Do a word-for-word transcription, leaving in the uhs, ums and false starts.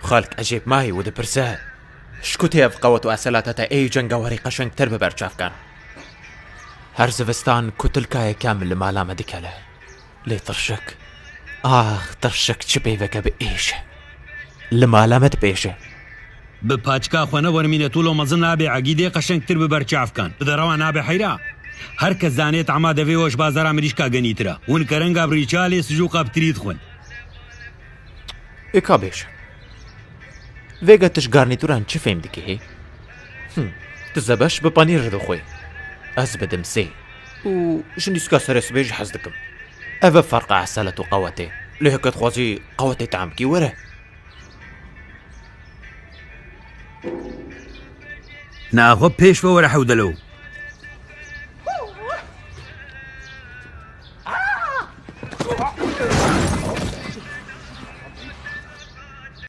Xelk ecêb mayî û dipirse, ji ku tê ev qewet û eselata te ê cengewarî qeşengtir bi ber çavkan? Her zivistan kutilka yekem li mala me dikele. Lê tirşik, ax tirşik çi peyveke bi êş e. Li mala me dipêşe. Bi paçka xwe ne wermîne tûlo mezin nabe egîdê qeşengtir bi ber çavkan. Bi derewa nabe heyra. Her kes zanê tama devê we ji bazara mirîşka genîtir e. Hûn kerenga bi rîçalê sijûqa bi tirî dixwin. Ê ka bêje. Vêga tu ji garnîturan çi fêm dikî hê? Hm, tu zebeş bi panîr dixwê. Ez bi dimsê. Û ji nîska serê sibê jî hez dikim. Ev e ferqa eselet û qewetê. Lê heke dixwazî qewetê tam bikî were. Na xwe pêş ve were hewdelo.